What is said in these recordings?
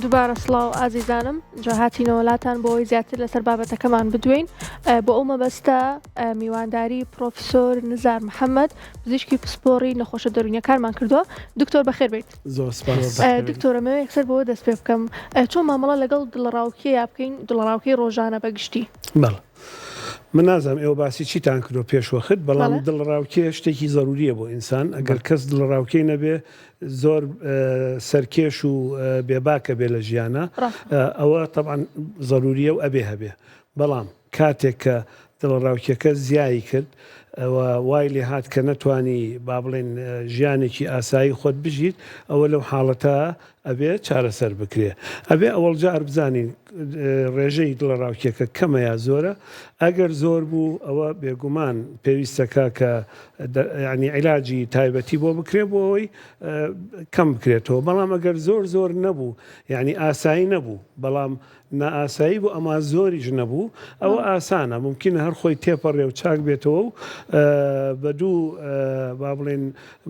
دوبارە سڵاو ئازیزانم جا هاتینەوە لاتان بۆ ئەوەی زیاتر لەسەر بابەتەکەمان بدوێین بۆ ئەو مەبەستە میوانداری پرۆفیسۆر نزار محەممەد پزیشکی پسپۆڕی نەخۆشە دەروونیەکانمان کردووە دکتۆر بەخێر بیت زۆر سپاس دکتۆرە مەوێ یەکسەر بۆ دەست پێ بکەم چۆن مامەڵە لەگەڵ دڵەڕاوکێ یا بکەین دڵەڕاوکەی ڕۆژانە بە گشتی بەڵێ من نازانم ئێوە باسی چیتان کردوە پێش وەخت بەڵام دڵەڕاوکێ شتێکی زەروریە بۆ ئینسان ئەگەر کەس دڵەڕاوکێی نەبێ زۆر سەرکێش و بێباکە بێ لە ژیانە ئەوە تەبعەن زەروریە و ئەبێ هەبێ بەڵام کاتێک کە دڵەڕاوکێکە زیایی کرد و وای لێهات کە نەتوانی با بڵێین ژیانێکی ئاسایی خۆت بژیت ئەوە لەو حاڵەتە ئەبێ چارەسەر بکرێ. ئەبێ ئەوەڵجار بزانین ڕێژەی دڵەڕاوکێکە کەمە یا زۆرە، ئەگەر زۆر بوو ئەوە بێگومان پێویستەکا کە یانی عیلاجی تایبەتی بۆ بکرێ بۆ ئەوەی کەم بکرێتەوە، بەڵام ئەگەر زۆر زۆر نەبوو یانی ئاسایی نەبوو بەڵام نائاسایی بوو ئەما زۆریش نەبوو ئەوە ئاسانە مومکینە هەر خۆی تێپەڕێ و چاک بێتەوە و بە دوو با بڵێن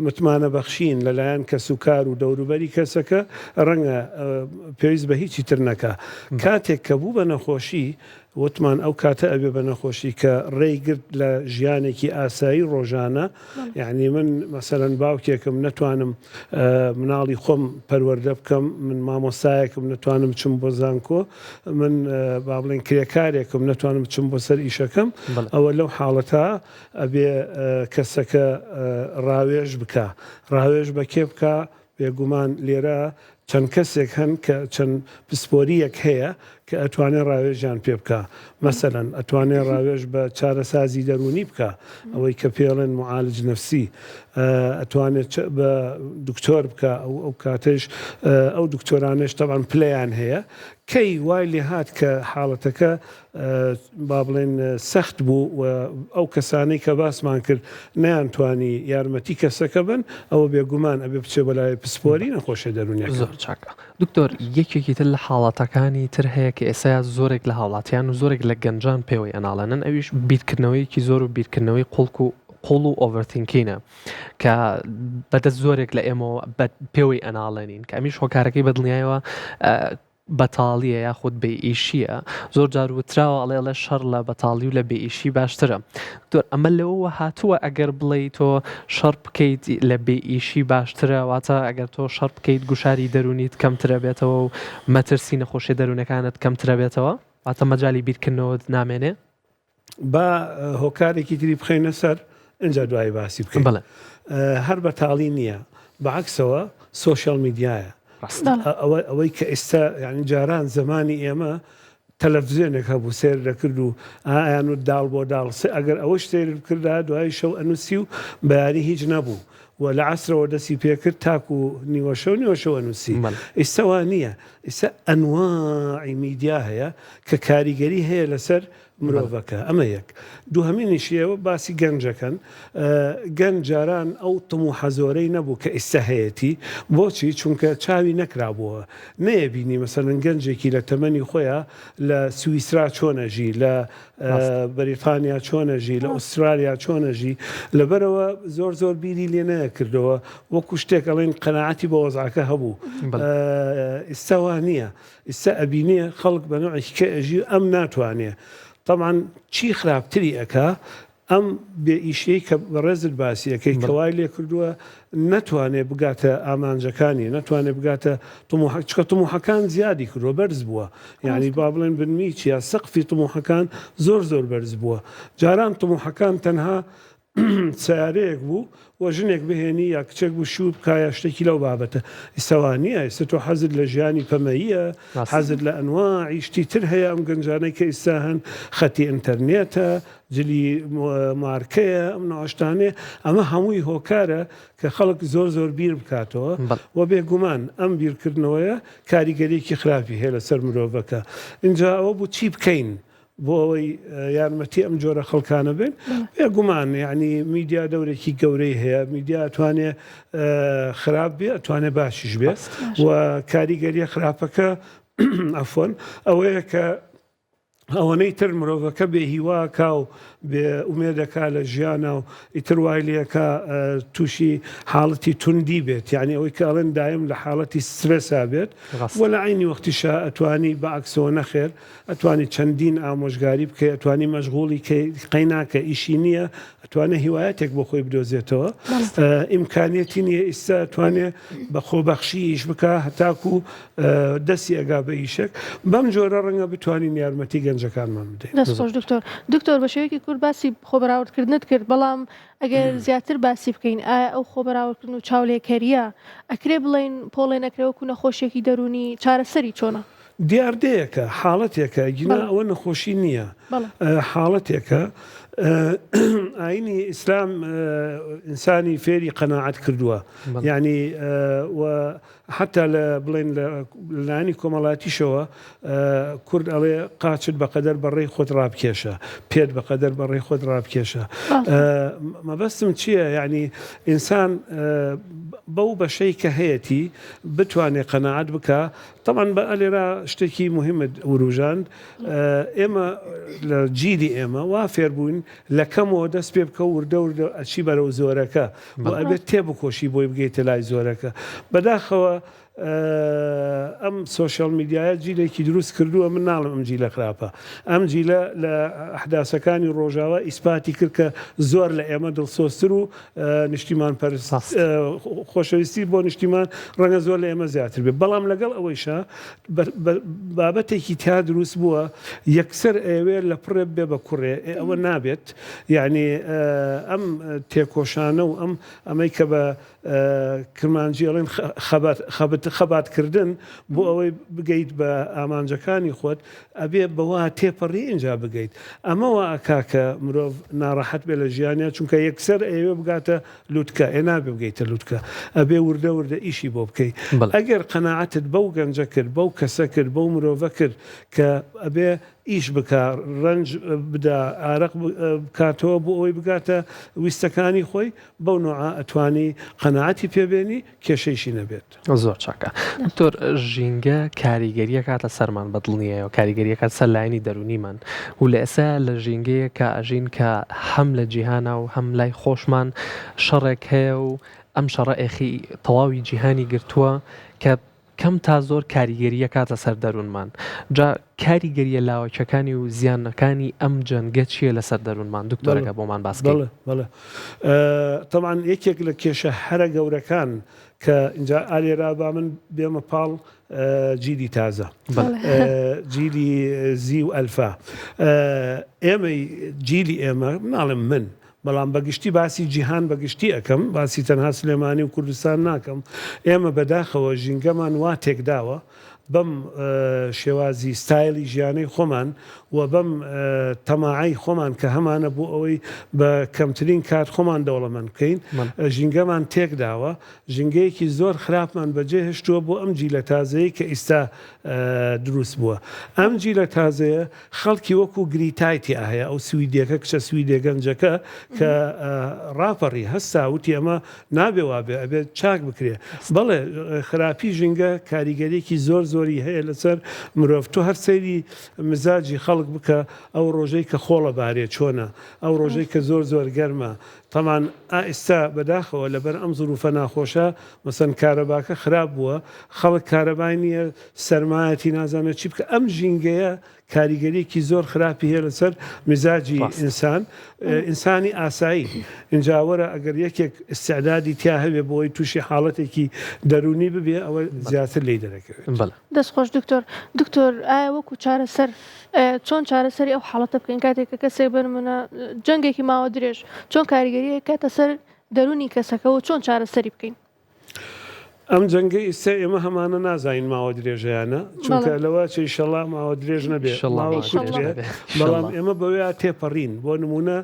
متمانە بەخشین لەلایەن کەسوکار و دەوروبەری کەسەکە ڕەنگە پێویست بە هیچی تر نەکا کاتێک کە بوو بە نەخۆشی وتمان ئەو کاتە ئەبێ بە نەخۆشی کە ڕێی گرت لە ژیانێکی ئاسایی ڕۆژانە یعنی من مەسەلەن باوکێکم نەتوانم مناڵی خۆم پەروەردە بکەم من مامۆستایەکم نەتوانم بچم بۆ زانکۆ من با بڵێن کرێکارێکم نەتوانم بچم بۆ سەر ئیشەکەم ئەوە لەو حاڵەتە ئەبێ کەسەکە ڕاوێژ بکە ڕاوێژ بە کێ بکە بێگومان لێرە چەند کەسێک هەن کە چەند پسپۆرییەک هەیە کە ئەتوانێ ڕاوێژیان پێ بکا. مەسەلەن ئەتوانێ ڕاوێژ بە چارەسازی دەروونی بکا، ئەوەی کە پێی ئەڵێن معالج نفسی. ئەتوانێ بە دکتۆر بکا، ئەو کاتەیش ئەو دکتۆرانەش تەبعەن پلەیان هەیە. کەی وای لێهات کە حاڵەتەکە با بڵێین سەخت بوو و ئەو کەسانەی کە باسمان کرد نەیانتوانی یارمەتی کەسەکە بن، ئەوە بێگومان ئەبێ بچێ بۆ لای پسپۆری نەخۆشیە دەروونیەکان. زۆر چاکە دکتۆر، یەکێکی تر لە حاڵەتەکانی تر هەیە کە ئێستا زۆرێک لە هاوڵاتیان و زۆرێک لە گەنجان پێوەی ئەناڵێنن ئەویش بیرکردنەوەیەکی زۆر و بیرکردنەوەی قوڵک و قوڵ و overthinking ە کە بەدەست زۆرێک لە ئێمەوە پێوەی ئەناڵێنین کە ئەمیش هۆکارەکەی بەدڵنیایەوە بەتاڵیە یاخود بێ ئیشیە زۆر جار وتراوە ئەڵێ ئەڵێ شەڕ لە بەتاڵی و لە بێ ئیشی باشترە دکتۆر ئەمە لەوەوە هاتووە ئەگەر بڵێی تۆ شەڕ بکەیت لە بێ ئیشی باشترە واتە ئەگەر تۆ شەڕ بکەیت گوشاری دەروونیت کەمترە بێتەوە و مەترسی نەخۆشیە دەروونەکانت کەمترە بێتەوە واتە مەجالی بیرکردنەوەت نامێنێ؟ با هۆکارێکی تری بخەینە سەر ئینجا دوایی باسی بکەین. بەڵێ. هەر بەتاڵی نییە بەعەکسەوە سۆشیال میدیایە ئەوە ئەوەی کە ئێستا یعنی جاران زمانی ئێمە تەلەفزیۆنێک هەبوو سێر دەکرد و ئایان و داڵ بۆ داڵ ئەگەر ئەوەش سێر بکردا دوای شەو ئەنووسی و بەیانی هیچ نەبوو و لە عەسرەوە دەستی پێکرد تاکو نیوەشەو نیوەشەو ئەنووسی ئیستا وا نییە ئیستا ئەنواعی میدیا هەیە کە کاریگەری هەیە لەسەر مرۆڤەکە ئەمە یەک دووهەمینیشی ئێوە باسی گەنجەکەن گەنج جاران ئەو تموحە زۆرەی نەبوو کە ئیستا هەیەتی بۆچی چونکە چاوی نەکرابووە نەیەبینی مەسەلەن گەنجێکی لە تەمەنی خۆیا لە سویسرا چۆن ئەژی لە بەریتانیا چۆن ئەژی لە ئوسترالیا چۆن ئەژی لەبەرەوە زۆر زۆر بیری لێ نەکردەوە وەکو شتێک ئەڵێن قەناعەتی بە وەزعەکە هەبوو ئیستا وا نییە ئیستا ئەبینێ خەڵک بە نەوعێکی کە ئەژی ئەم ناتوانێ تەبعەن چی خراپتری ئەکا ئەم بێ ئیشیەی کە بەڕێزت باسی ئەکەی کە وای لێ کردووە نەتوانێ بگاتە ئامانجەکانی نەتوانێ بگاتە طموحە چکە طموحەکان زیادی کردووە بەرز بووە یعنی با بڵێن بنمیچ یا سەقفی طموحەکان زۆر زۆر بەرز بووە جاران طموحەکان تەنها سەیارەیەک بوو و ژنێک بهێنی یا کچێک بوو شوو بکا یا شتێکی لەو بابەتە ئیستا وا نییە ئیستا تۆ حەزت لە ژیانی پەمەییە حەزت لە ئەنواعی شتی تر هەیە ئەم گەنجانەی کە ئیستا هەن خەتی ئینتەرنێتە جلی مارکەیە ئەم نەوە شتانەیە ئەمە هەمووی هۆکارە کە خەڵک زۆر زۆر بیر بکاتەوە و بێگومان ئەم بیرکردنەوەیە کاریگەریەکی خراپی هەیە لەسەر مرۆڤەکە ئینجا ئەوە بوو چی بکەین بۆ ئەوەی یارمەتی ئەم جۆرە خەڵکانە بێن بێگومان یعنی میدیا دەورێکی گەورەی هەیە میدیا توانێ خراپ بێ ئەتوانێ باشیش بێ و کاریگەریە خراپەکە ئەفۆن ئەوەیە کە. ئەوەنەی تر مرۆڤەکە بێ هیوا کا و بێ ئومێدەکا لە ژیانا و ئیتر وای لێکا تووشی حاڵەتی توندی بێت یعنی ئەوەی کە ئەڵێن دایم لە حاڵەتی سترێسا بێت و لە عەینی وەختیشا ئەتوانی بە عەکسەوە نەخێر ئەتوانی چەندین ئامۆژگاری بکەی ئەتوانی مەشغوڵی کەی قەیناکە ئیشی نییە ئەتوانێ هیوایەتێک بۆ خۆی بدۆزێتەوە ئیمکانیەتی نییە ئیستا ئەتوانێ بە خۆبەخشی ئیش بکا هەتاکو دەستی ئەگا بە ئیشێک بەم جۆرە ڕەنگە بتوانین یارمەتی گەنجەکانمان بدەین. دەست خۆش دکتۆر. دکتۆر بە شێوەیەکی کورت باسی خۆبەراوردکردنت کرد بەڵام ئەگەر زیاتر باسی بکەین ئایا ئەو خۆبەراوردکردن و چاولێکەرییە ئەکرێ بڵێین پۆڵێن ئەکرێ وەکو نەخۆشیەکی دەروونی چارەسەری چۆنە؟ دیاردەیەکە، حاڵەتێکە، گینا ئەوە نەخۆشی نییە، حاڵەتێکە. ئاینی ئیسلام ئینسانی فێری قەناعەت کردووە، یعنی و حتا لە بڵێن لە لایەنی کۆمەڵاتیشەوە کورد ئەڵێ قاچت بەقەدەر بەڕێی خۆت ڕابکێشە، پێت بەقەدەر بەڕێی خۆت ڕابکێشە. مەبەستم چییە؟ یعنی ئینسان بەو بەشەی کە هەیەتی بتوانێ قەناعەت بکا تەبعەن بە ئەلێرا شتێکی موهیمت وروژاند ئێمە لە جیلی ئێمە وا فێر بووین لە کەمەوە دەست پێ بکە و وردە وردە ئەچی بەرەو زۆرەکە و ئەبێت تێبکۆشی بۆی بگەیتە لای زۆرەکە بەداخەوە ئەم سۆشیال میدیایە جیلێکی دروست کردووە من ناڵم ئەم جیلە خراپە ئەم جیلە لە ئەحداسەکانی ڕۆژاوا ئیسپاتی کرد کە زۆر لە ئێمە دڵسۆزتر و نیشتیمان پەرست خۆشەویستی بۆ نیشتیمان ڕەنگە زۆر لە ئێمە زیاتر بێت بەڵام لەگەڵ ئەوەیشا بابەتێکی تیا دروست بووە یەکسەر ئەوێ لە پڕێ بێ بە کوڕێ ئەوە نابێت یعنی ئەم تێکۆشانە و ئەم ئەمەی کە بە کرمانجی ئەڵێن خەبات خەبت خەباتکردن بۆ ئەوەی بگەیت بە ئامانجەکانی خۆت ئەبێ بەوە تێپەڕی ئینجا بگەیت ئەمە وا ئەکا کە مرۆڤ ناڕەحەت بێ لە ژیانیا چونکە یەکسەر ئەیەوێ بگاتە لوتکە ئێ نابێ بگەیتە لوتکە ئەبێ وردە وردە ئیشی بۆ بکەی ئەگەر قەناعەتت بەو گەنجە کرد بەو کەسە کرد بەو مرۆڤە کرد کە ئەبێ ئیش بکا ڕەنج بدا ئارەق بکاتەوە بۆ ئەوەی بگاتە ویستەکانی خۆی بەو نوعە ئەتوانی قەناعەتی پێ بێنی کێشەیشی نەبێت. زۆر چاکە دکتۆر ژینگە کاریگەری ئەکاتە سەرمان بە دڵنیایەوە کاریگەری ئەکات سەر لایەنی دەروونیمان و لە ئێستا لە ژینگەیەک کە ئەژین کە هەم لە جیهانا و هەم لای خۆشمان شەڕێک هەیە و ئەم شەڕە ئێخی تەواوی جیهانی گرتووە کە کەم تا زۆر کاریگەری ئەکاتە سەر دەروونمان جا کاریگەریە لاوەکیەکانی و زیانەکانی ئەم جەنگە چیە لەسەر دەروونمان دکتۆر ئەگەر بۆمان باس کەی. بەڵێ بەڵێ تەبعەن یەکێک لە کێشە هەرە گەورەکان کە ئینجا ئالێرا با من بێمە پاڵ جیلی تازە جیلی زی و ئەلفا ئێمەی جیلی ئێمە ناڵێم من بەڵام بە گشتی باسی جیهان بە گشتی ئەکەم باسی تەنها سلێمانی و کوردستان ناکەم ئێمە بەداخەوە ژینگەمان وا تێکداوە بەم شێوازی ستایلی ژیانەی خۆمان و بەم تەماعەی خۆمان کە هەمانە بۆ ئەوەی بە کەمترین کات خۆمان دەوڵەمەند بکەین ژینگەمان تێکداوە ژینگەیەکی زۆر خراپمان بەجێ هێشتووە بۆ ئەم جیلە تازەیە کە ئیستا دروست بووە ئەم جیلە تازەیە خەڵکی وەکو گریتای تیا هەیە، ئەو سویدیەکە، کچە سویدیە گەنجەکە کە ڕاپەڕی، هەستا وتی ئەمە نابێ وابێ، ئەبێ چاک بکرێ. بەڵێ خراپی ژینگە کاریگەریەکی زۆر زۆری هەیە لەسەر مرۆڤ. تۆ هەر سەیری مزاجی خەڵک بکە، ئەو ڕۆژەی کە خۆڵە بارێ چۆنە، ئەو ڕۆژەی کە زۆر زۆر گەرمە. تەبعەن ئا ئیستا بەداخەوە لەبەر ئەم زروفە ناخۆشە مەسەن کارەباکە خراپ بووە، خەڵک کارەبای نییە، سەرمایەتی نازانێت چی بکە ئەم ژینگەیە کاریگەریەکی زۆر خراپی هەیە لەسەر میزاجی ئینسان ئینسانی ئاسایی ئینجا وەرە ئەگەر یەکێک ئیستعدادی تیا هەبێ بۆی تووشی حاڵەتێکی دەروونی ببێ ئەوە زیاتر لێی دەرەکەوێت. دەست خۆش دکتۆر. دکتۆر ئایا وەکو چارەسەر چۆن چارەسەری ئەو حاڵەتە بکەین کاتێک کە کەسێک بنمونە جەنگێکی ماوە درێژ چۆن کاریگەری ئەکاتە سەر دەروونی کەسەکە و چۆن چارەسەری بکەین؟ ئەم جەنگەی ئیستا ئێمە هەمانە نازانین ماوە درێژە یان نا چونکە لەوە چێ ئیشەڵا ماوە درێژ نەبێ ماوە کورت بێ بەڵام ئێمە بەوەیا تێپەڕین بۆ نمونە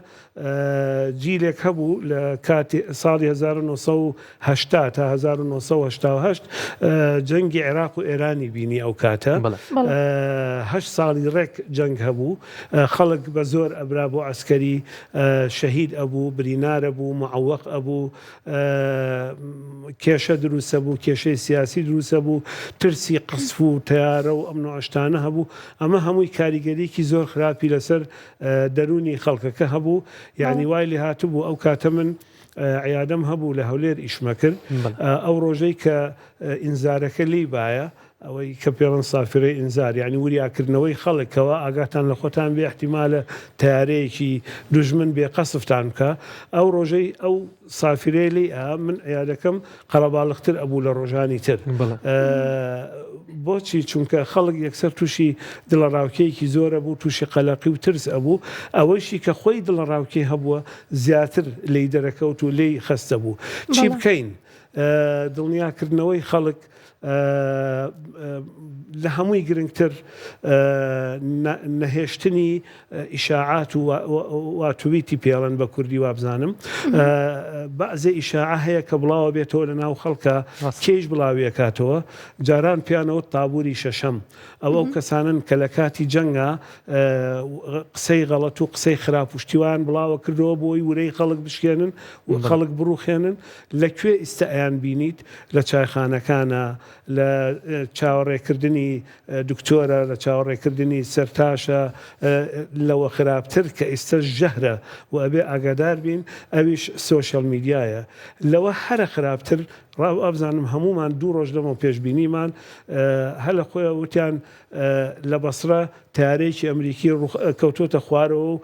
جیلێک هەبوو لە کاتی ساڵی 1970 تا 1988 جەنگی عێراق و ئێرانی بینی ئەو کاتە هەشت ساڵی ڕێک جەنگ هەبوو خەڵک بە زۆر ئەبرا بۆ عەسکەری شەهید ئەبوو برینارە بوو معوەق ئەبوو کێشە دروست ئەبوو. هەبوو، کێشەی سیاسی دروست ئەبوو، ترسی قەسف و تەیارە و ئەم نوعە شتانە هەبوو، ئەمە هەمووی کاریگەریەکی زۆر خراپی لەسەر دەروونی خەڵکەکە هەبوو، یانی وای لێهاتبوو ئەو کاتە من عیادەم هەبوو لە هەولێر ئیشمەکرد، ئەو ڕۆژەی کە ئینزارەکە لێی بایە ئەوەی کە پێڵن سافرەی ئینزار یانی وریاکردنەوەی خەڵک کەوا ئاگاتان لە خۆتان بێ ئیحتیمالە تەیارەیەکی دوژمن بێ قەسفتان بکا ئەو ڕۆژەی ئەو سافرەیە لێی ئا من عیادەکەم قەرەباڵغتر ئەبوو لە ڕۆژانی تر بۆچی چونکە خەڵک یەکسەر تووشی دڵەڕاوکێیەکی زۆر ئەبوو تووشی قەلەقی و ترس ئەبوو ئەوەیشی کە خۆی دڵەڕاوکێ هەبووە زیاتر لێی دەرەکەوت و لێی خەستە بوو چی بکەین دڵنیاکردنەوەی خەڵک لە هەمووی گرنگتر نەهێشتنی ئیشاعات و واتویتی پێڵن بە کوردی وابزانم بەعزێ ئیشاعە هەیە کە بڵاوە بێتەوە لە ناو خەڵکە کێش بڵاویەکاتەوە جاران پیانەوە تابووری شەشەم ئەوە ئەو کەسانن کە لە کاتی جەنگا قسەی غەڵەت و قسەی خراپ و شتیوان بڵاوە کردەوە بۆی ورەی خەڵک بشکێنن و خەڵک بڕوخێنن لە کوێ ئیستە ئەیان بینیت؟ لە چایخانەکانە، لە چاوەڕێکردنی دکتۆرە، لە چاوەڕێکردنی سەرتاشە، لەوە خراپتر کە ئیستە ژەهرە و ئەبێ ئاگادار بین ئەویش سۆشیال میدیایە. لەوە هەرە خراپتر وابزانم هەموومان دوو ڕۆژ لەمەو پێش بینیمان هەر لە خۆیەوە وتیان لە بەسرە تەیارەیەکی ئەمریکی کەوتۆتە خوارەوە و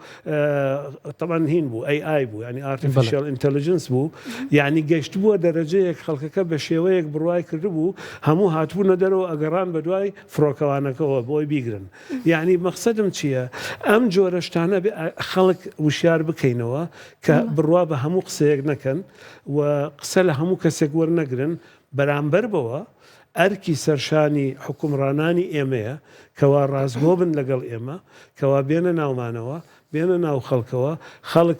تەبعەن هین بوو ئەی ئای بوو یانی artificial intelligence بوو یعنی گەشتبووە دەرەجەیەک خەڵکەکە بە شێوەیەک بڕوای کردبوو هەموو هاتبوونە دەرەوە ئەگەڕان بە دوای فڕۆکەوانەکەەوە بۆی بیگرن یعنی مەقسەدم چییە ئەم جۆرە شتانە خەڵک وشیار بکەینەوە کە بڕوا بە هەموو قسەیەک نەکەن و قسە لە هەموو کەسێک وەرنەگرن بەرامبەر بەوە ئەرکی سەرشانی حوکمڕانانی ئێمەیە کەوا ڕاستگۆ بن لەگەڵ ئێمە، کەوا بێنە ناومانەوە، بێنە ناو خەڵکەوە، خەڵک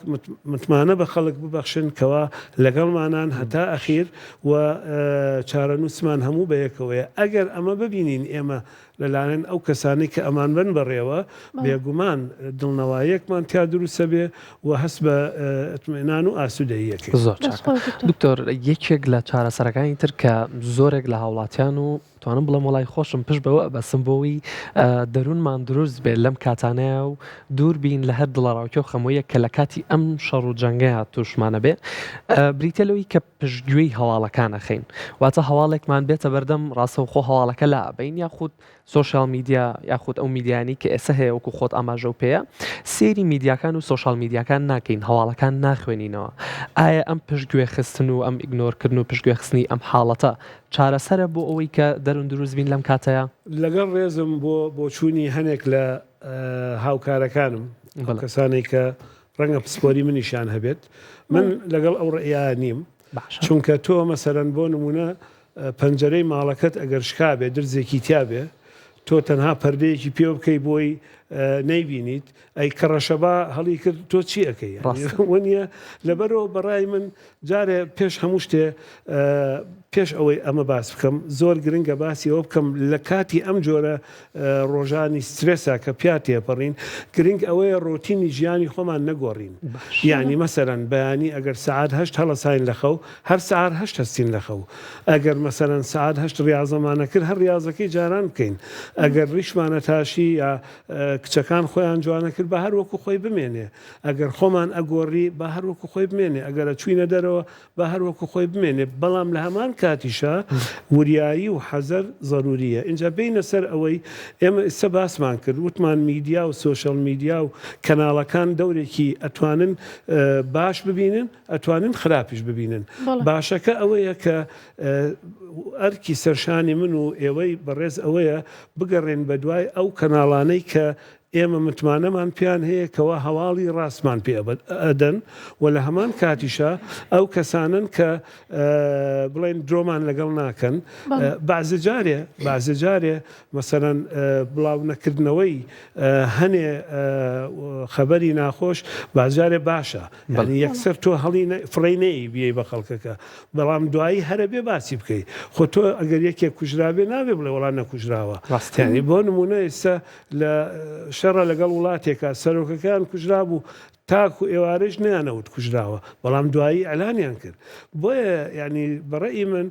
متمانە بە خەڵک ببەخشن کەوا لەگەڵمانان هەتا ئەخیر و چارەنووسمان هەموو بەیەکەوەیە. ئەگەر ئەمە ببینین ئێمە لەلایەن ئەو کەسانەی کە ئەمانبەن بەڕێوە، بێگومان دڵنەواییەکمان تیا دروستەبێ و هەست بە ئیتمئینان و ئاسوودەیی ئەکەین. زۆر چاکە دکتۆر، یەکێک لە چارەسەرەکانی تر کە زۆرێک لە هاوڵاتیان و توانم بڵێم وەڵای خۆشم پشت بەوە ئەبەستم بۆ ئەوەی دەروونمان دروست بێت لەم کاتانەیە و دوور بین لە هەر دڵەڕاوکێ و خەمۆیەک کە لە کاتی ئەم شەڕ و جەنگەیە تووشمانە بێ بریتە لەوەی کە پشتگوێی هەواڵەکان ئەخەین واتە هەواڵێکمان بێتە بەردەم ڕاستەوخۆ هەواڵەکە لا ئەبەین یاخود سۆشیال میدیا یاخود ئەو میدیانی کە ئێستا هەیە وەکو خۆت ئاماژە و پێیە سێری میدیاکان و سۆشیال میدیاکان ناکەین هەواڵەکان ناخوێنینەوە ئایا ئەم پشتگوێ خستن و ئەم ignore کردن و پشتگوێ خستنی ئەم حاڵەتە چارەسەرە بۆ ئەوەی کە دەروون دروست بین لەم کاتەیا؟ لەگەڵ ڕێزم بۆ بۆچوونی هەنێک لە هاوکارەکانم ئەو کەسانەی کە ڕەنگە پسپۆری منیشیان هەبێت من لەگەڵ ئەو ڕئیا نیم چونکە تۆ مەسەرەن بۆ نمونە پەنجەرەی ماڵەکەت ئەگەر شکابێ درزێکی تیاابێ تۆ تەنها پەردەیەکی پێ بکەی بۆی نەیبینیت ئەی کە ڕەشەبا هەڵی کرد تۆ چی ئەەکەی وەنیە لەبەرەوە بەڕای من جارێ پێش هەموو شتێ پێش ئەوەی ئەمە باس بکەم زۆر گرنگە باسی ئەوە بکەم لە کاتی ئەم جۆرە ڕۆژانی سترێسا کە پیا تێپەڕین گرنگ ئەوەیە ڕۆتینی ژیانی خۆمان نەگۆڕین یعنی مەسەرەن بەیانی ئەگەر سعات هەشت هەڵەساین لە خەو هەر سعات هەشت هەستین لە خەو ئەگەر مەسەرەن سعات هەشت ڕاضەمانە کرد هەر ڕاضەکەی جاران بکەین ئەگەر ڕیشمانە تاشی یا کچەکان خۆیان جوانە کرد بە هەر وەکو خۆی بمێنێ ئەگەر خۆمان ئەگۆڕی با هەر وەکو خۆی بمێنێ، ئەگەر ئەچووینە دەرەوە با هەر وەکو خۆی بمێنێ، بەڵام لە هەمان کاتیشا وریایی و حەزەر زەرورییە. ئینجا بێینە سەر ئەوەی ئێمە ئیستە باسمان کرد، وتمان میدیا و سۆشیال میدیا و کەناڵەکان دەورێکی ئەتوانن باش ببینن، ئەتوانن خراپیش ببینن. باشەکە ئەوەیە کە ئەرکی سەرشانی من و ئێوەی بەڕێز ئەوەیە بگەڕێن بەدوای ئەو کەناڵانەی کە ئێمە متمانەمان پێیان هەیە کەوا هەواڵی ڕاستمان پێ ئەدەن و لە هەمان کاتیشا ئەو کەسانەن کە بڵێن درۆمان لەگەڵ ناکەن بەعزە جارێ بەعزە جارێ مەسەلەن بڵاو نەکردنەوەی هەنێ خەبەری ناخۆش بازجارێ باشە یعنی یەکسەر تۆ هەڵی فڕێی نەیەی بیەی بە خەڵکەکە بەڵام دوایی هەرە بێ باسی بکەی خۆ تۆ ئەگەر یەکێک کوژرابێ نابێ بڵێ وەڵا نەکوژراوە یعنی بۆ نمونە ئێستا لە شەڕە لەگەڵ وڵاتێکا سەرۆکەکەیان کوژرابوو. تاکو ئێوارەش نەیانەوت کوژراوە بەڵام دوایی ئیعلانیان کرد بۆیە یانی بە ڕەئی من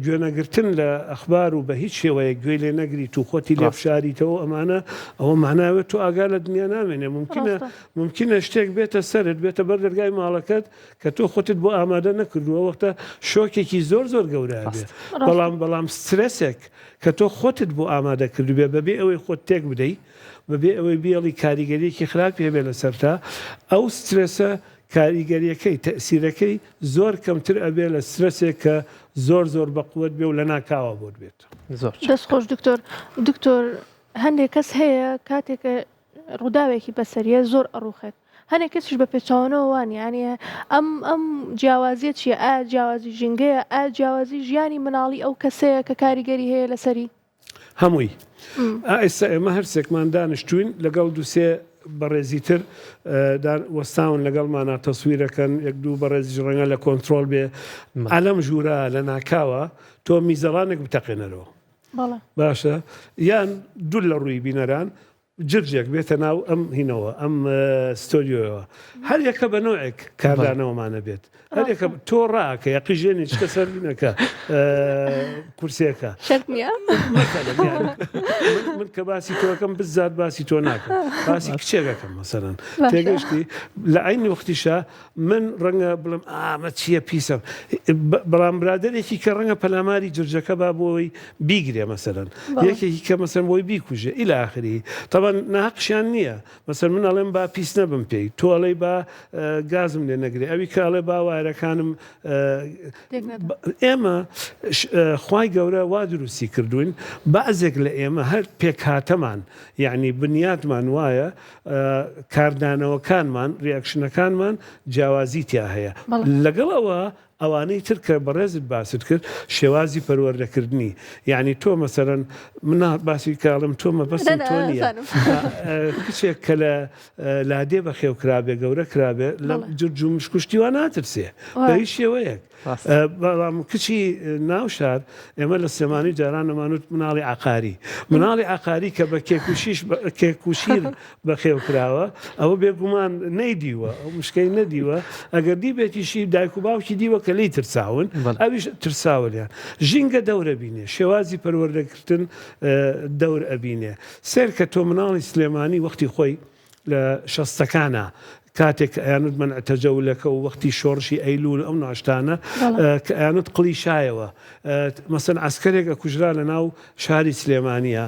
گوێنەگرتن لە ئەخبار و بە هیچ شێوەیەک گوێی لێ نەگریت و خۆتی لێ بشاریتەوە ئەمانە ئەوە ماناوێت تۆ ئاگا لە دنیا نامێنێ ممکنە ممکنە شتێک بێتە سەرت بێتە بەر دەرگای ماڵەکەت کە تۆ خۆتت بۆ ئامادە نەکردووە وەختە شۆکێکی زۆر زۆر گەورە بێ بەڵام بەڵام سترێسێک کە تۆ خۆتت بۆ ئامادە کردبێ بەبێ ئەوەی خۆت تێک بدەی بەبێ ئەوەی بیەڵی کاریگەریەکی خراپی هەبێ لەسەرتا ئەو سترێسە کاریگەریەکەی تەئسیرەکەی زۆر کەمتر ئەبێ لە سترەسێک کە زۆر زۆر بەقوەت بێ و لەناکاوە بۆت بێت. زۆر چاکە. دەست خۆش دکتۆر. دکتۆر هەندێک کەس هەیە کاتێک کە ڕووداوێکی بەسەریە زۆر ئەڕوخێت هەنێک کەسیش بە پێچەوانەوە وانە یانی ئەم ئەم جیاوازیە چیە ئایا جیاوازی ژینگەیە ئایا جیاوازی ژیانی مناڵی ئەو کەسەیە کە کاریگەری هەیە لەسەری؟ هەمووی. ئا ئێستا ئێمە هەرسێکمان دانیشتووین لەگەڵ دووسێ بەڕێزی تر وەستاون لەگەڵمانا تەسویرەکەن یەک دوو بەڕێزیش ڕەنگە لە کۆنترۆڵ بێ ئەلەم ژوورە لە ناکاوە تۆ میزەڵانێک بتەقێنەرەوە باشە یان دوور لە ڕووی بینەران جرجێک بێتە ناو ئەم هینەوە ئەم ستۆدیۆیەوە هەر یەکە بە نوعێک کاردانەوەمانە بێت هەر یەکە تۆ ڕاکە یا قیژێنی چکە سەر بینەکە کورسیەکە من کە باسی تۆکەم بزات باسی تۆ ناکەم باسی کچێکەکەم مەسەرەن تێگەشتی لە عینی وەختیشە من ڕەنگە بڵێم ئامە چییە پیسە بەڵام برادێکی کە ڕەنگە پەلاماری جرجەکە با بۆی بیگرێ مەسەرەن یەکێکی کە مەسەن بۆی بیکوژێ ئیلا ئاخری تەبەن ناحەقشیان نییە مەسەر من ئەڵێم با پیس نەبم پێی تۆ ئەڵێی با گازم لێ نەگرێ ئەوی کە ئەڵێ با وایرەکانم ئێمە خوای گەورە وا دروستی کردوین بەعزێک لە ئێمە هەر پێکهاتەمان یعنی بنیاتمان وایە کاردانەوەکانمان reaction ەکانمان جیاوازی تیا هەیە لەگەڵ ئەوە ئەوانەی تر کە بەڕێزت باست کرد شێوازی پەروەردەکردنی یعنی تۆ مەسەرەن من باسی کاڵم تۆ مەبەستم تۆ نییە کچێک کە لە لادێ بەخێو کرابێ گەورە کرابێ لە جرج و مشکشتی وا ناترسێ بە هیچ شێوەیەک بەڵام کچی ناو شار ئێمە لە سلێمانی جاران نەمانوت مناڵی عقاری مناڵی عقاری کە بە کێکوشیش کێکوشیر بەخێو کراوە ئەوە بێگومان نەیدیوە ئەو مشکەی نەدیوە ئەگەر دیبێتیشی دایک و باوکی دیوە کە لێی ترساون ئەویش ترساوە لێیان ژینگە دەور ئەبینێ شێوازی پەروەردەکردن دەور ئەبینێ سەیر کە تۆ مناڵی سلێمانی وەختی خۆی لە شەستەکانا کاتێک کە ئەیانوت مەنع تەجەولەکە و وەختی شۆڕشی ئەیلول ئەو ناشتانە کە ئەیانوت قڵیشایەوە مەسەن عەسکەرێک ئەکوژرا لە ناو شاری سلێمانیە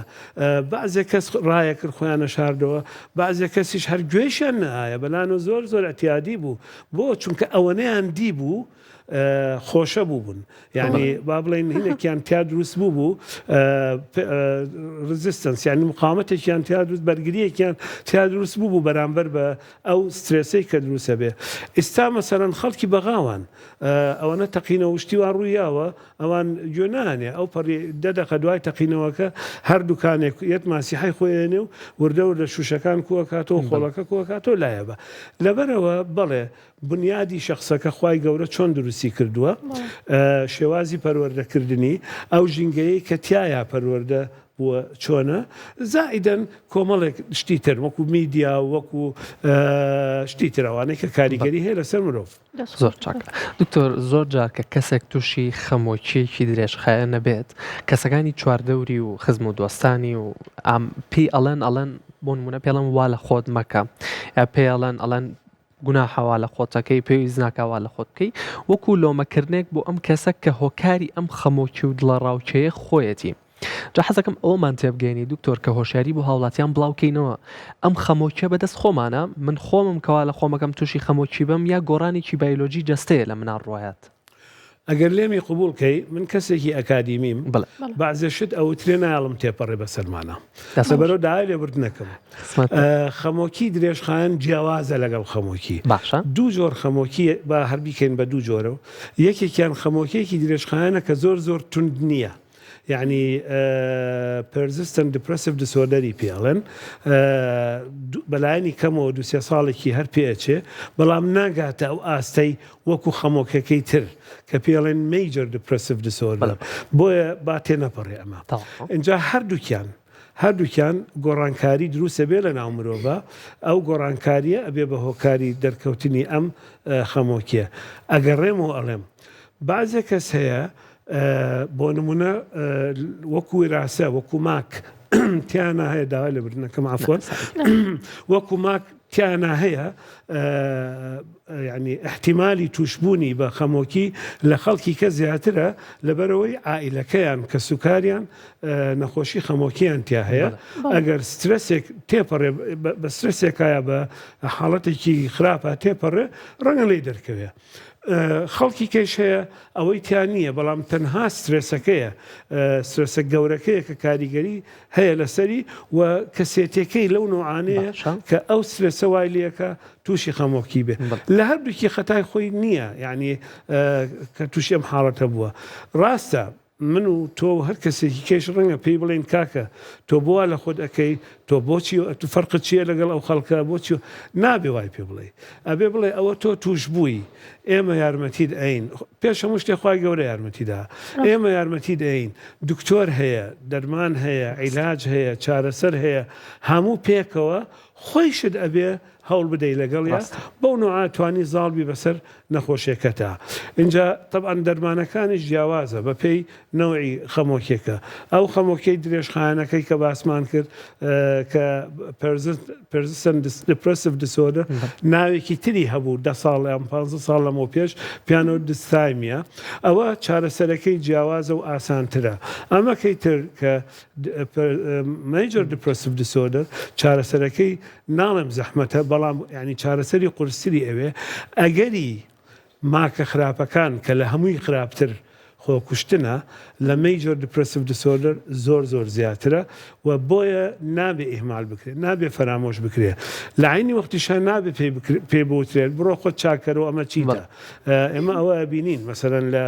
بەعزێ کەس ڕایەکرد خۆیان ئەشاردەوە بەعزێ کەسیش هەر گوێیشیان نەئایە بەلانۆ زۆر زۆر ئەتیادی بوو بۆ چونکە ئەوەنەیان دیبوو خۆشە بووبوون یعنی با بڵێن هینێکیان تیا دروست بوو بوو resistance یعنی مقاومەتێکیان تیا دروست بەرگریەکیان تیا دروست بوو بوو بەرامبەر بە ئەو سترێسەی کە دروستە بێ ئیستا مەسەرەن خەڵکی بەغاوان ئەوەنە تەقینەوە شتی وا ڕوویاوە ئەوان گوێ نانێ ئەو پەڕی دە دەقە دوای تەقینەوەکە هەر دوکانێک یەت ماسیحای خۆی ئەنێ و وردە وردە شوشەکان کوەکاتەوە خۆڵەکە کوەکاتەوە لایە بە لەبەرەوە بەڵێ بنیادی شەخسەکە خوای گەورە چۆن دروستی کردووە شێوازی پەروەردەکردنی ئەو ژینگەیەی کە تیایا پەروەردە بووە چۆنە زائیدەن کۆمەڵێک شتی تر وەکو میدیا و وەکو شتی تر ئەوانەی کە کاریگەری هەیە لەسەر مرۆڤ. زۆر چاکە دکتۆر زۆر جار کە کەسێک تووشی خەمۆکیەکی درێژخایەن نەبێت کەسەکانی چواردەوری و خزم و دۆستانی و ئام پێی ئەڵێن ئەڵێن بۆ نمونە پێڵم وا لە خۆت مەکە یا پێڵەن ئەڵێن گوناحە وا لە خۆتەکەی پێویست ناکا وا لە خۆت بکەی وەکو لۆمەکردنێک بۆ ئەم کەسە کە هۆکاری ئەم خەمۆکی و دڵەڕاوکێیە خۆیەتی جا حەزەکەم ئەوەمان تێبگەینی دکتۆر کە هۆشیاری بۆ هاوڵاتیان بڵاو کەینەوە ئەم خەمۆکیە بەدەست خۆمانە من خۆمم کەوا لە خۆمەکەم تووشی خەمۆکی بم یا گۆڕانێکی بایلۆجی جەستەیە لە منا ڕوایات ئەگەر لێمی قبوڵ کەی من کەسێکی ئەکادیمیم بەعزێ شت ئەوترێ نایەڵم تێپەڕێ بەسەرمانا لەبەرەوە داوای لێبوردنەکەم خەمۆکی درێژخایەن جیاوازە لەگەڵ خەمۆکی باشە دوو جۆر خەمۆکی با هەر بیکەین بە دوو جۆرەوە یەکێکیان خەمۆکیەکی درێژخایەنە کە زۆر زۆر توند نییە یەعنی Persistent Depressive Disorder ی پێ ئەڵێن بەلایەنی کەمەوە دوو سێ ساڵێکی هەر پێ ئەچێ بەڵام ناگاتە ئەو ئاستەی وەکو خەمۆکەکەی تر کە پێ ئەڵێن Major Depressive Disorder بۆیە با تێنەپەڕێ ئەمە ئینجا هەردووکیان. هەردووکیان گۆڕانکاری دروست ئەبێ لە ناو مرۆڤا، ئەو گۆڕانکارییە ئەبێ بە هۆکاری دەرکەوتنی ئەم خەمۆکییە. ئەگەڕێمەوە ئەڵێم بەعزێ کەس هەیە بۆ نمونە وەکو ویراسە وەکو ماک تیانا هەیە داوای لێبوردنەکەم عەفوەن وەکو ماک تیانا هەیە یعنی احتیمالی توشبوونی بە خەمۆکی لە خەڵکی کە زیاترە لەبەرەوەی عائلەکەیان کەسوکاریان نەخۆشی خەمۆکیان تیا هەیە ئەگەر سترەسێک تێپەڕێ بە سترەسێکایە بە حاڵەتێکی خراپە تێپەڕێ ڕەنگە لی دەرکەوێ خەڵکی کەش هەیە ئەوەی تیا نییە بەڵام تەنها سترێسەکەیە سترێسە گەورەکەیە کە کاریگەری هەیە لەسەری و کەسێتەکەی لەو نوعانەیە کە ئەو سترێسە وای لەکە تووشی خەمۆکی بێ لە هەردووکی خەتای خۆی نییە یعنی کە تووشی ئەم حاڵەتە بووە ڕاستە من و تۆ و هەر کەسێکی کەیش ڕەنگە پێی بڵێین کاکە تۆ بۆ وا لە خۆت ئەکەی، تۆ بۆچی ئەتوو فەرقت چییە لەگەڵ ئەو خەڵکە، بۆچی نابێ وای پێ بڵێی. ئەبێ بڵێ ئەوە تۆ تووش بووی، ئێمە یارمەتیت ئەین، پێش هەموو شتێ خوای گەورە یارمەتی دا، ئێمە یارمەتیت ئەین، دکتۆر هەیە، دەرمان هەیە، عیلاج هەیە، چارەسەر هەیە، هەموو پێکەوە خۆیشت ئەبێ هەوڵ بدەی لەگەڵیا بەو نوعە توانی زاڵ بی بەسەر نەخۆشیەکەتا ئینجا تەبعەن دەرمانەکانیش جیاوازە بە پێی نەوعی خەمۆکیەکە ئەو خەمۆکیەی درێژخایەنەکەی کە باسمان کرد کە Persistent Depressive Disorder ناوێکی تری هەبوو دە ساڵ یان 15 ساڵ لەمەو پێش پیانۆ dysthymia ئەوە چارەسەرەکەی جیاوازە و ئاسانترە ئەمەکەی تر کە Major Depressive Disorder چارەسەرەکەی ناڵێم زەحمەتە بەڵام یانی چارەسەری قورستری ئەوێ ئەگەری ماکە خراپەکان کە لە هەمووی خراپتر خۆکوشتنە لە Major Depressive Disorder زۆر زۆر زیاترە و بۆیە نابێ ئیهمال بکرێت نابێ فەرامۆش بکرێت لە عەینی وەختیشا نابێ پێی پێی بوترێت بڕۆ خۆت چاککەرەوە ئەمە چیتە ئێمە ئەوە ئەبینین مەسەلەن لە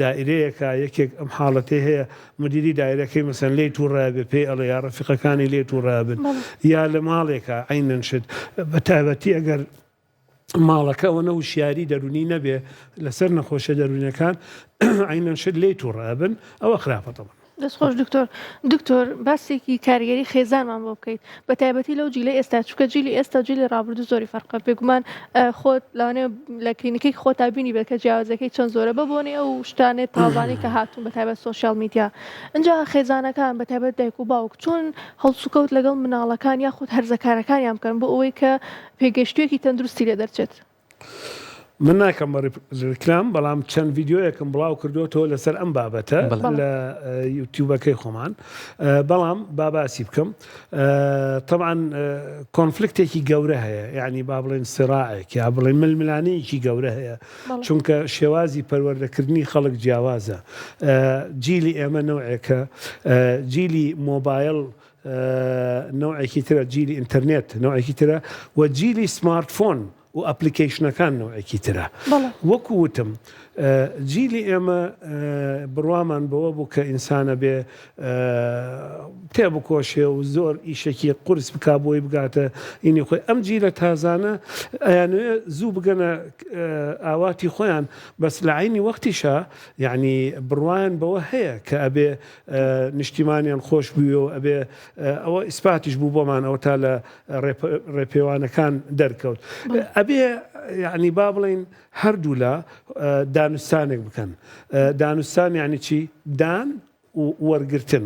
دائیرەیەکا یەکێک ئەم حاڵەتەی هەیە مدیری دایرەکەی مەسەن لێی توڕە بێ پێی ئەڵێ یا ڕەفیقەکانی لێ توڕە بن یا لە ماڵێکا عەینەن شت بە تایبەتی ئەگەر ماڵەکە ئەوەنە وشیاری دەرونی نەبێ لەسەر نەخۆشە دەرونیەکان عەینەن شت لێی توڕە بن ئەوە خراپە تەبعەن. دەست خۆش دکتۆر. دکتۆر باسێکی کاریگەری خێزانمان بۆ بکەیت بە تایبەتی لەو جیلەی ئێستا چونکە جیلی ئێستا و جیلی ڕابردوو زۆری فەرقە بێگومان خۆت لەوانەیە لە کلینیکەی خۆتا بینی بێت کە جیاوازەکەی چەند زۆرە بە بۆنەی ئەو شتانەی تازانەی کە هاتوون بە تایبەت social media ئینجا خێزانەکان بە تایبەت دایک و باوک چۆن هەڵسوکەوت لەگەڵ مناڵەکان یاخود هەرزەکارەکانیان بکەن بۆ ئەوەی کە پێگەیشتوویەکی تەندروستی لێ دەرچێت. من ناکەم بە ریکلام بەڵام چەند ڤیدیۆیەکم بڵاو کردوەوە لەسەر ئەم بابەتە لە یوتیوبەکەی خۆمان بەڵام با باسی بکەم تەبعەن conflict ێکی گەورە هەیە یعنی با بڵێن سراعێک یا بڵێن ململانەیەکی گەورە هەیە چونکە شێوازی پەروەردەکردنی خەڵک جیاوازە جیلی ئێمە نەوعێکە جیلی مۆبایل نەوعێکی ترە جیلی ئینتەرنێت نەوعێکی ترە و جیلی smartphone و application ەکان نەوعێکی ترە وەکو وتم جیلی ئێمە بڕوامان بەوە بوو کە ئینسانە بێ تێبکۆشێ و زۆر ئیشێکی قورس بک بۆی بگاتە ئینی خۆی ئەم جیلە تازانە ئەیانوێ زوو بگەنە ئاواتی خۆیان بەس لە عینی وەختیشا یعنی بڕوایان بەوە هەیە کە ئەبێ نیشتیمانیان خۆش بوێ و ئەبێ ئەوە ئیسپاتیش بوو بۆمان ئەوە تا لە ڕێپێوانەکان دەرکەوت ئەبێ یعنی با بڵین هەردوولا دانوستانێک بکەن دانوستان یعنی چی دان وەرگتن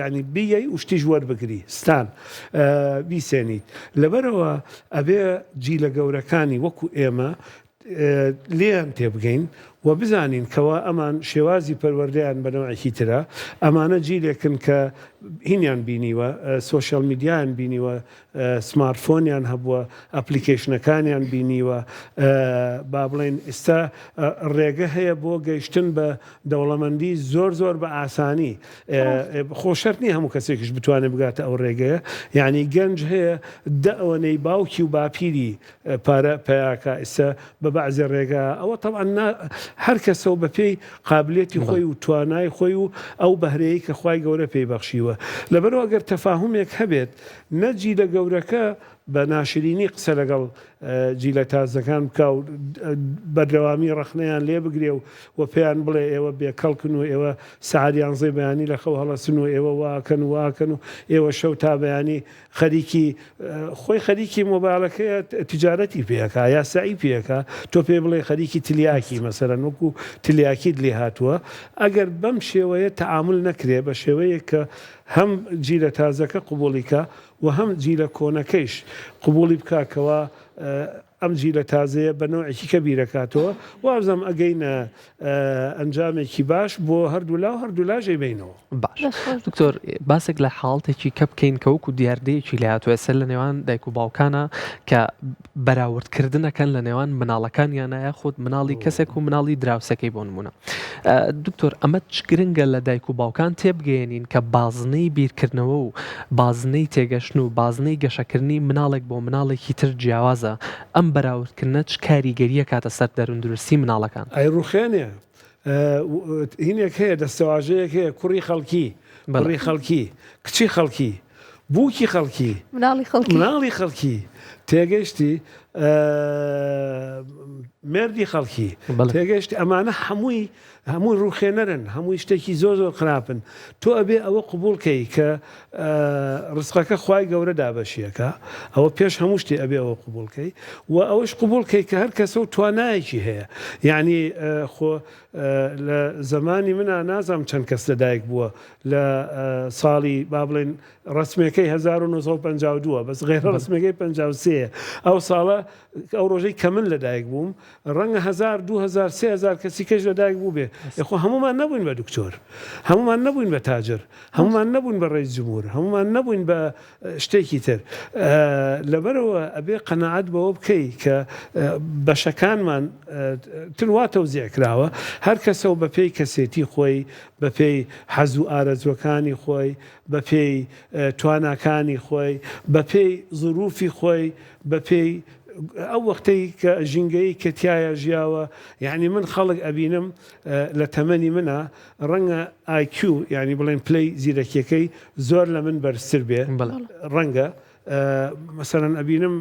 ینی بیەی و شتیش وەربگری ستان بیسێنیت لەبەرەوە ئەبێ جیلە گەورەکانی وەکو ئێمە لێیان تێبگەین و بزانین کەوا ئەمان شێوازی پەروەردەیان بە نەوعێکی ترە، ئەمانە جیلێکن کە هینیان بینیوە، social media یان بینیوە، smartphone یان هەبووە، application ەکانیان بینیوە، با بڵێین ئیستا ڕێگە هەیە بۆ گەیشتن بە دەوڵەمەندی زۆر زۆر بە ئاسانی، خۆ شەرت نییە هەموو کەسێکیش بتوانێت بگاتە ئەو ڕێگەیە، یانی گەنج هەیە دە ئەوەنەی باوکی و باپیری پارە پەیاکا ئیستا بە بەعزێ ڕێگا ئەوە تەبعەن نا هەر کەسەو بە پێی قابلیەتی خۆی و توانای خۆی و ئەو بەهرەیەی کە خوای گەورە پێی بەخشیوە لەبەرئەوە گەر تەفاهومێک هەبێت نە جیلە گەورەکە. بە ناشرینی قسە لەگەڵ جیلە تازەکان بکا و بەردەوامی ڕەخنەیان لێ بگرێ و و پێیان بڵێ ئێوە بێ کەڵکن و ئێوە سەعات یانزەی بەیانی لە خەو هەڵەسن و ئێوە وا ئەکەن و وا ئەکەن و ئێوە شەو تا بەیانی خەریکی خۆی خەریکی مۆبایلەکەیە تجارەتی پێ ئەکا یا سەعی پێ ئەکا تۆ پێی بڵێ خەریکی تلیاکی مەسەلەن وەکوو تلیاکیت لێ هاتووە ئەگەر بەم شێوەیە تەعامول نەکرێ بە شێوەیەک کە هەم جیلە تازەکە قبوڵی کا و هەم جیلە کۆنەکەیش قبوڵی بکا کەوا ئەم جیلە تازەیە بە نەوعێکی کە بیرەکاتەوە وابزانم ئەگەینە ئەنجامێکی باش بۆ هەردوولا و هەردوولاش ئەیبەینەوە. باش دکتۆر باسێک لە حاڵتێکی کە بکەین کە وەکو دیاردەیەکی لێهاتوو ئێستا لە نێوان دایک و باوکانە کە بەراوردکردنەکەن لە نێوان مناڵەکانیانە یاخود مناڵی کەسێک و مناڵی دراوسەکەی بۆ نمونە دکتۆر ئەمە چ گرنگە لە دایک و باوکان تێبگەیەنین کە بازنەی بیرکردنەوە و بازنەی تێگەشتن و بازنەی گەشەکردنی مناڵێک بۆ مناڵێکی تر جیاوازە ئەم بەراوردکردنە چ کاریگەرییەک کاتە سەر دەرووندروستی مناڵەکان؟ ئەیڕوخێنێ هینێک هەیە دەستەواژەیەک هەیە کوڕی خەڵکی کوڕی خەڵکی کچی خەڵکی بووکی خەڵکی مناڵی خەڵکی مناڵی خەڵکی تێگەشتی مێردی خەڵکی تێگەشتی ئەمانە هەمووی هەمووی ڕووخێنەرن هەمووی شتێکی زۆر زۆر خراپن تۆ ئەبێ ئەوە قبوڵ کەی کە ڕزقەکە خوای گەورە دابەشیەکە ئەوە پێش هەموو شتێ ئەبێ ئەوە قبوڵ کەی و ئەوەش قبوڵ کەی کە هەر کەسە و توانایەکی هەیە یعنی خۆ لە زمانی منا نازانم چەند کەس لەدایک بووە لە ساڵی با بڵێن ڕسمەکەی 1952 بەس غێرە ڕسمەکەی 53 ئەو ساڵە ئەو ڕۆژەی کە من لەدایک بووم ڕەنگە هەزار، 2000، 3000 کەسی کەش لەدایک بووبێ. ئێ خۆ هەموومان نەبووین بە دکتۆر، هەموومان نەبووین بە تاجر، هەموومان نەبووین بە ڕەئیس جمهور، هەموومان نەبووین بە شتێکی تر. لەبەرئەوە ئەبێ قەناعەت بەوە بکەی کە بەشەکانمان تر وا تەوزیع کراوە، هەر کەسە و بەپێی کەسێتی خۆی، بەپێی حەز و ئارەزووەکانی خۆی، بەپێی تواناکانی خۆی، بەپێی زروفی خۆی، بەپێی ئەو وەختەی کە ژینگەیی کە تیایا ژیاوە یانی من خەڵک ئەبینم لە تەمەنی منا ڕەنگە IQ یانی بڵێن پلەی زیرەکیەکەی زۆر لە من بەرزتر بێ ڕەنگە مەسەلەن ئەبینم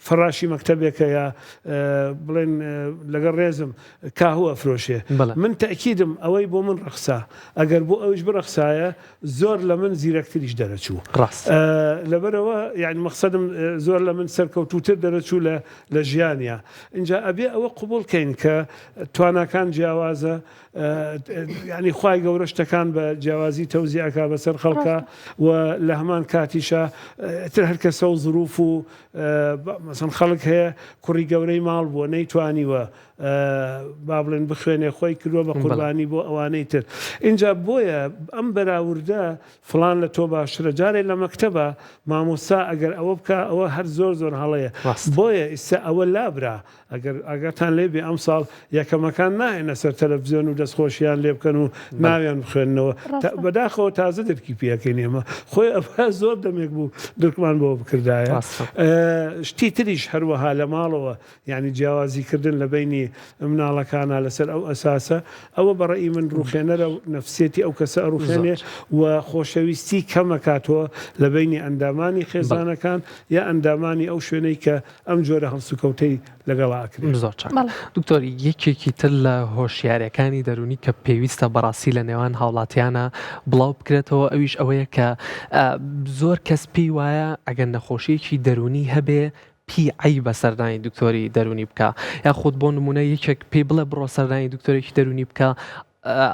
فەڕاشی مەکتەبێکە یا بڵێن لەگەڵ ڕێزم کاهو ئەفرۆشێ من تەئکیدم ئەوەی بۆ من ڕەخسا ئەگەر بۆ ئەویش بڕەخسایە زۆر لە من زیرەکتریش دەرەچوو. ڕاستە. لەبەرئەوە یانی مەقسەدم زۆر لە من سەرکەوتووتر دەرەچوو لە لە ژیانیا. ئینجا ئەبێ ئەوە قبوڵ کەین کە تواناکان جیاوازە یانی خوای گەورە شتەکان بە جیاوازی تەوزیع ئەکا بەسەر خەڵکا و لە هەمان کاتیشا ئیتر هەر کەسە و زروف و مەسەن خەڵک هەیە کوڕی گەورەی ماڵ بووە نەیتوانیوە با بڵێن بخوێنێ خۆی کردووە بە قوربانی بۆ ئەوانەی تر ئینجا بۆیە ئەم بەراوردە فڵان لە تۆ باشترە جارێ لە مەکتەبە مامۆستا ئەگەر ئەوە بکا ئەوە هەر زۆر زۆر هەڵەیە بۆیە ئیستا ئەوە لابرا ئەگەر ئاگاتان لێ بێ ئەمساڵ یەکەمەکان نایەنە سەر تەلەفزیۆن و دەستخۆشیان لێ بکەن و ناویان بخوێننەوە بەداخەوە تازە درکی پێەکەین ئێمە خۆی ئەوە زۆر دەمێک بوو درکمان بۆ بکردایە شتی تریش هەروەها لە ماڵەوە یانی جیاوازی کردن لە بەینی مناڵەکانا لەسەر ئەو ئەساسە ئەوە بە ڕەئی من ڕوخێنەرە و نەفسیەتی ئەو کەسە ئەڕوخێنێ و خۆشەویستی کەم ئەکاتەوە لە بەینی ئەندامانی خێزانەکان یا ئەندامانی ئەو شوێنەی کە ئەم جۆرە هەڵسوکەوتەی لەگەڵا ئەکرێ. زۆر چاک دکتۆر یەکێکی تر لە هۆشیاریەکانی دەروونی کە پێویستە بەڕاستی لە نێوان هاوڵاتیانە بڵاو بکرێتەوە ئەویش ئەوەیە کە زۆر کەس پێی وایە ئەگەر نەخۆشیەکی دەروونی هەبێ پی عەیبە سەردانی دکتۆری دەرونی بکا یاخود بۆ نمونە یەکێک پێی بڵێ بڕۆ سەردانی دکتۆرێکی دەرونی بکە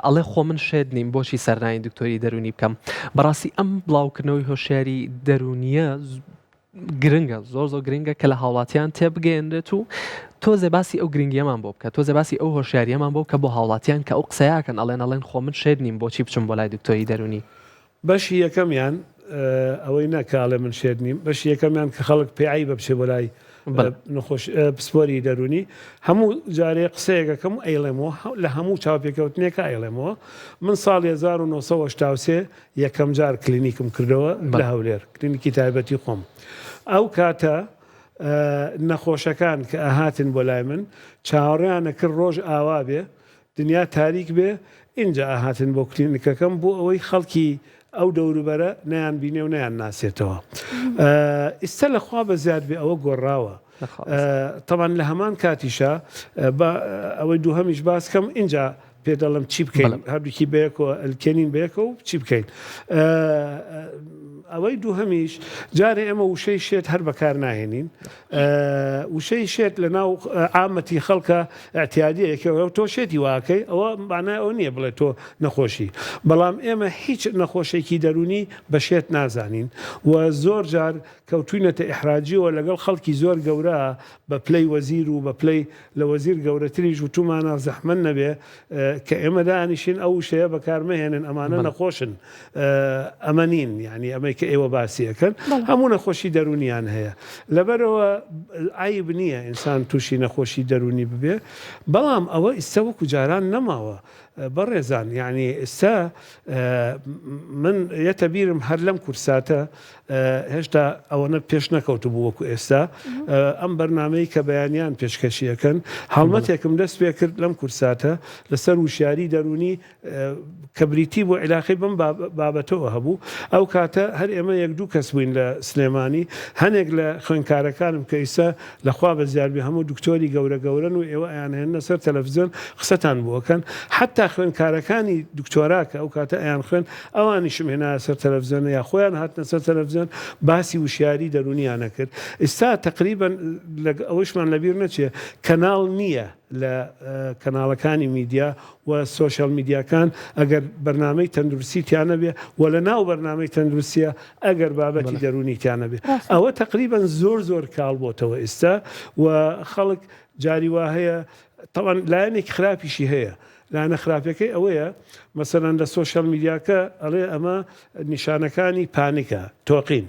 ئەڵێ خۆ من شێت نیم بۆچی سەردانی دکتۆری دەرونی بکەم بەڕاستی ئەم بڵاوکردنەوەی هۆشیاری دەرونیە گرنگە زۆر زۆر گرنگە کە لە هاوڵاتیان تێبگەیەنرێت و تۆزێ باسی ئەو گرنگیەمان بۆ بکە تۆزێ باسی ئەو هۆشیاریەمان بۆ کە بۆ هاوڵاتیان کە ئەو قسەیەکەن ئەڵێن ئەڵێن خۆ من شێت نیم بۆچی بچم بۆ لای دکتۆری دەرونی بەشی یەکەمیان ئەوەی نا کە ئەڵێ من شێت نیم، بەشی یەکەمیان کە خەڵک پێی عەیبە بچێ بۆ لای نەخۆش پسپۆری دەروونی، هەموو جارێ قسەیەک ئەکەم و ئەیڵێمەوە، لە هەموو چاوپێکەوتنێکا ئەیڵێمەوە، من ساڵی 1983 یەکەم جار کلینیکم کردەوە لە هەولێر، کلینیکی تایبەتی خۆم. ئەو کاتە نەخۆشەکان کە ئەهاتن بۆ لای من چاوەڕێیان ئەکرد ڕۆژ ئاوا بێ، دنیا تاریک بێ. ئینجا ئەهاتن بۆ کلینیکەکەم بۆ ئەوەی خەڵکی ئەو دەوروبەرە نەیان بینێ و نەیان ناسێتەوە. ئیستە لە خوا بە زیاد بێ ئەوە گۆڕاوە. تەبعەن لە هەمان کاتیشا با ئەوەی دووهەمیش باس کەم ئینجا پێ دەڵێم چی بکەین هەردووکی بەیەکەوە ئەلکێنین بەیەکەوە و چی بکەین. ئەوەی دووهەمیش جارێ ئێمە وشەی شێت هەر بەکار ناهێنین. وشەی شێت لە ناو عامەتی خەڵکە ئیعتیادیە یەکێ تۆ شێتی واکەی ئەوە مانای ئەوە نییە بڵێ تۆ نەخۆشی بەڵام ئێمە هیچ نەخۆشێکی دەروونی بە شێت نازانین و زۆر جار کەوتوینەتە ئیحراجیەوە لەگەڵ خەڵکی زۆر گەورە بە پلەی وەزیر و بە پلەی لە وەزیر گەورەتریش وتومانە زەحمەت نەبێ کە ئێمە دانیشین ئەو وشەیە بەکار مەهێنن ئەمانە نەخۆشن ئەمە نین یعنی ئەمەی کە ئێوە باسی ئەکەن هەموو نەخۆشی دەروونیان هەیە لەبەرەوە عیب نییە ئینسان تووشی نەخۆشی دەروونی ببێ بەڵام ئەوە ئیستا وەکو جاران نەماوە بەڕێزان یعنی ئێستا من یەتە بیرم هەر لەم کورساتە هێشتا ئەوەنە پێش نەکەوتبوو وەکو ئێستا ئەم بەرنامەی کە بەیانیان پێشکەشی ئەکەن هەڵمەتێکم دەست پێ کرد لەم کورساتە لەسەر وشیاری دەروونی کە بریتی بوو عیلاقەی بەم بابەتەوە هەبوو ئەو کاتە هەر ئێمە یەک دوو کەس بووین لە سلێمانی هەنێک لە خوێندکارەکانم کە ئیستا لە خوا بەزیاد بێ هەموو دکتۆری گەورە گەورەن و ئێوە ئەیانهێننە سەر تەلەفزیۆن قسەتان بۆ ئەکەن حەتا خوێندکارەکانی دکتۆرا کە ئەو کاتە ئەیانخوێند ئەوانیشم هێنایە سەر تەلەفزیۆن یا خۆیان هاتنە سەر تەلەفزیۆن باسی وشیاری دەروونیان ئەکرد ئیستا تەقریبەن ئەوەیشمان لەبیر نەچێ کەناڵ نییە لە کەناڵەکانی میدیا و سۆشیال میدیاکان ئەگەر بەرنامەی تەندروستی تیا نەبێ و لە ناو بەرنامەی تەندروستیە ئەگەر بابەتی دەروونی تیا نەبێ ئەوە تەقریبەن زۆر زۆر کاڵ بۆتەوە ئێستا و خەڵک جاری وا هەیە تەوان لایەنێکی خراپیشی هەیە لایەنە خراپەکەی ئەوەیە مەسەلەن لە سۆشیال میدیاکە ئەڵێ ئەمە نیشانەکانی panic ە تۆقین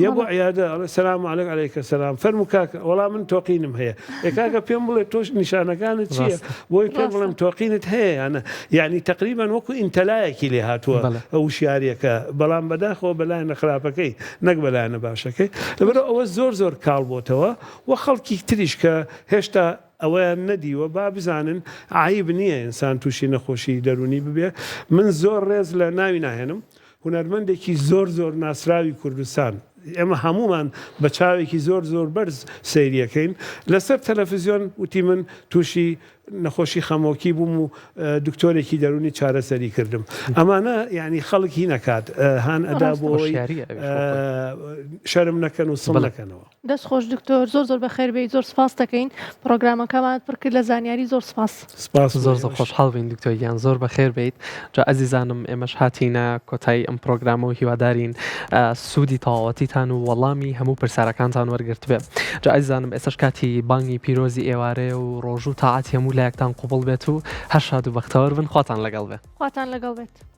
یە بۆ عیادە ئەڵێ سلام علیک علیک سلام فەرموو کاکە وەڵا من تۆقینم هەیە ئێ کاکە پێم بڵێ تۆش نیشانەکانت چییە بۆی پێم بڵێم تۆقینت هەیە یانە یعنی تقریبا وەکو ئینتەلایەکی لێ هاتووە ئەو وشیاریەکە بەڵام بەداخەوە بەلایەنە خراپەکەی نەک بەلایەنە باشەکەی لەبەرئەوە ئەوە زۆر زۆر کاڵ بۆتەوە و خەڵکی تریش کە هێشتا ئەوەیان نەدیوە با بزانن عەیب نییە ئینسان تووشی نەخۆشی دەروونی ببێ من زۆر ڕێز لە ناوی ناهێنم هونەرمەندێکی زۆر زۆر ناسراوی کوردستان ئێمە هەموومان بە چاوێکی زۆر زۆر بەرز سەیریەکەین لەسەر تەلەفزیۆن وتی من تووشی نەخۆشی خەمۆکی بووم و دکتۆرێکی دەروونی چارەسەری کردم ئەمانە یعنی خەڵک هی نەکات هان ئەدا بۆ شەرم نەکەن و سڵ نەکەنەوە. دەست خۆش دکتۆر زۆر زۆر بەخێر بێی زۆر سپاست دەکەین پڕۆگرامەکەمانت پڕ کرد لە زانیاری زۆر سپاس. سپاس زۆر زۆر خۆشحاڵ بین دکتۆر گیان زۆر بەخێر بیت جا ئەزیزانم ئێمەش هاتینە کۆتایی ئەم پرۆگرامە و هیوادارین سوودی تەواوەتیتان و وەڵامی هەموو پرسیارەکانتان وەرگرتبێ جا ئەزیزانم ئێستاش کاتی بانگی پیرۆزی ئێوارەیە و ڕۆژ و تاعەتی هەموو لایەکتان قوبڵ بێت و هەر شاد و بەختەوەر بن خواتان لەگەڵ بێ. خواتان لەگەڵ بێت.